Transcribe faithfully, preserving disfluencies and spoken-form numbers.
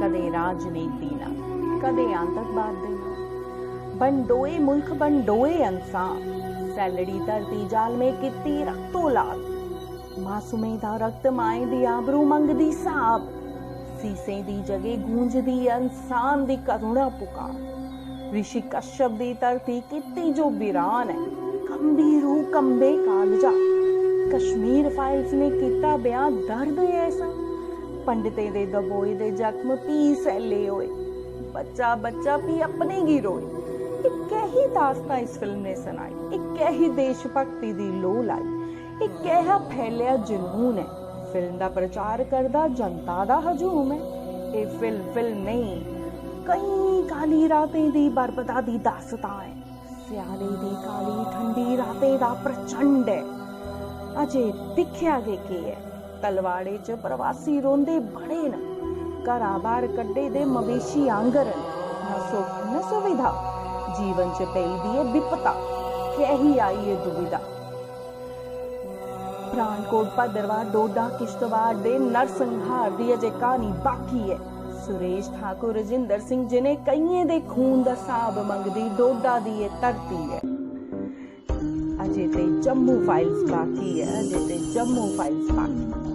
दे राजनीति ना, कदें आतंकवाद दे ना। बंडोए मुल्ख, बंडोए इंसान, सैलड़ी धरती जालमें कीती रक्तो लाल। मासूमें दा रक्त, माएं दी आबरू मंगदी साब। सीसें दी जगह गूंजदी इंसान दी करुणा पुकार। ऋषि कश्यप दी धरती कीती जो बिरान ऐ, कंबी रूह, कंबे कालजा। कश्मीर फाइल्स ने कीता बयां दर्द ऐसा। पंडितें दे दबोए दे जख्म भी सैले होए। बच्चा बच्चा भी अपने गी रोए। इक ऐही दास्तां इस फिल्म ने सनाई, इक ऐही देशभक्ति दी लोऽ लाई, इक ऐहा फैलेआ जनून ऐ। फिल्म दा प्रचार करदा जनता दा हजूम ऐ। एह् फिल्म फिल्म नेईं, केईं काली रातें दी बरबदा दी दास्तां ऐ। स्याले दी काली ठंडी रातें दा प्रचंड ऐ। अजे दिक्खेआ गै केह् ऐ, तलवाड़े च प्रवासी रौंह्दे बड़े न। घरा बाह्र कड्ढे दे मवेशी आंगर न। न सुख न सुविधा, जीवन च पेई दी ऐ बिपता। कैही आई ऐ दुविधा। पठानकोट, भद्रवाह, डोडा, किश्तवाड़ दे नरसंहार दी अजे क्हानी बाकी ऐ। सुरेश ठाकुर, रजिंदर सिंह जिनें केइयें दे खून दा स्हाब मंगदी डोडा दी एह् धरती ऐ। अजे ते जम्मू फाइल्स बाकी ऐ, अजे ते जम्मू फाइल्स बाकी।